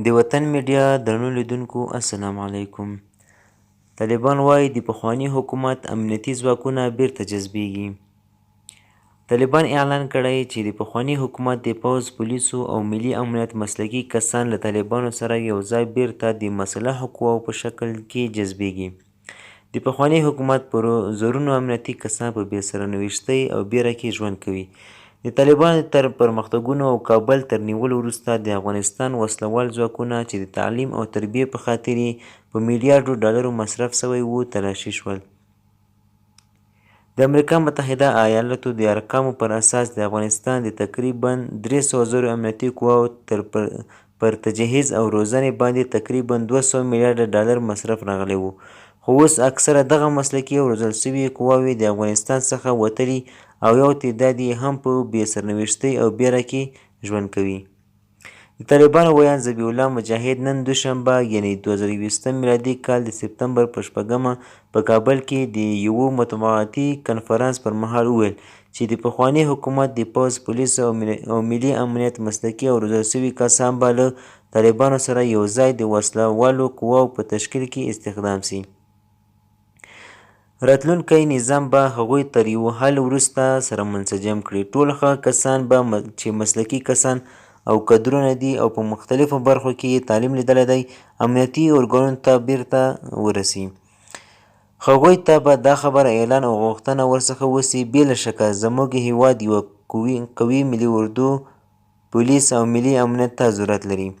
د وطن میډیا درنو لیدونکو السلام علیکم. طالبان وايي د پخواني حکومت امنیتي ځواکونه بیرته جذبیږي. طالبان اعلان کړی چې د پخواني حکومت د پوځ، پولیسو او ملي امنیت مسلکي کسان له طالبانو سره یو ځای بیرته د مسلحو قواو په شکل کې جذبیږي. د پخواني حکومت په زرونو امنیتي کسان په بې سرنوشتۍ او بیره کې ژوند کوي. د طالبانو تر پرمختګونو او کابل تر نیولو وروسته د افغانستان وسله وال ځواکونه چې د تعلیم او تربیې په خاطر یې په میلیاردو ډالرو مصرف شوی وو، تلاشي شول. د امریکا متحده ایالاتو د ارقامو پر اساس د افغانستان د تقریباً 300 زرو امنیتي قواو تر پر تجهیز او روزنې باندې تقریباً 200 میلیارډه ډالر مصرف راغلی وو، خو اوس اکثره دغه مسلکي او روزل شوي قواوې د افغانستان څخه وتلي او یو تعداد یې هم په بې سرنوشتۍ او بیره کې ژوند کوي. د طالبانو ویاند ذبیح الله مجاهد نن دوشنبه یعنې 2021 میلادي کال د سپتمبر په شپږمه په کابل کې د یوه مطبوعاتي کنفرانس پر مهال وویل چې د پخواني حکومت د پوځ، پولیسو او ملي امنیت مسلکي او روزل شوي کسان به له طالبانو سره یو ځای د وسله والو قواو په تشکیل کې استخدام شي. راتلونکی نظام به هغوی تر یوه حل وروسته سره منسجم کړي. ټول هغه کسان به چې مسلکي کسان او کدرونه دي او په مختلفو برخو کې یې تعلیم لیدلی دی، امنیتي ارګانونو ته بیرته ورسي. هغوی ته به دا خبره اعلان او غوښتنه ورڅخه وسي. بې له شکه زموږ هیواد یوه قوي ملي اردو، پولیس او ملي امنیت ته ضرورت لري.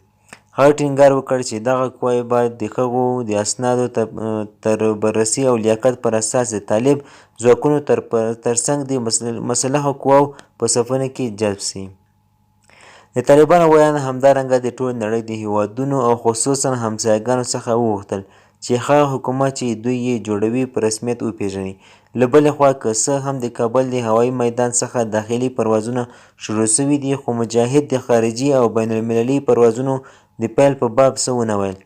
هغه ټینګار وکړ چې دغه قواوې به د هغو د اسنادو تر بررسي او لیاقت پر اساس د طالب ځواکونو تر څنګ د مسلحو قواو په صفونو کې جذب شي. د طالبانو ویاند همدارنګه د ټولې نړۍ د هیوادونو او خصوصاً همسایه ګانو څخه وغوښتل چې هغه حکومت چې دوی یې جوړوي په رسمیت وپیژني. له بلې خوا که څه هم د کابل د هوایي میدان څخه داخلي پروازونه شروع شوي دي، خو مجاهد د خارجي او بین المللي پروازونو د پیل په باب څه ونه ویل.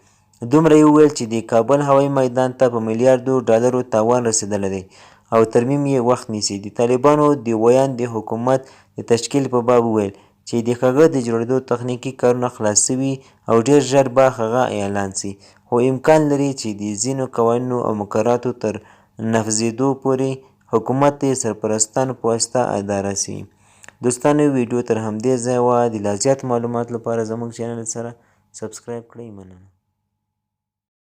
دومره یې وویل چې د کابل هوایي میدان ته په میلیاردو ډالرو تاوان رسېدلی دی او ترمیم یې وخت نیسي. د طالبانو د ویاند د حکومت د تشکیل په باب وویل چې د هغه د جوړېدو تخنیکي کارونه خلاص شوي او ډېر ژر به هغه اعلان شي، خو امکان لري چې د ځینو قوانینو او مقرراتو تر نفذېدو پورې حکومت د سرپرستانو په واسطه اداره شي. دوستانو ویډیو تر همدې ځایه وه. د لا زیاتو معلوماتو لپاره زموږ چینل سره سبسکرایب کړئ. مننه.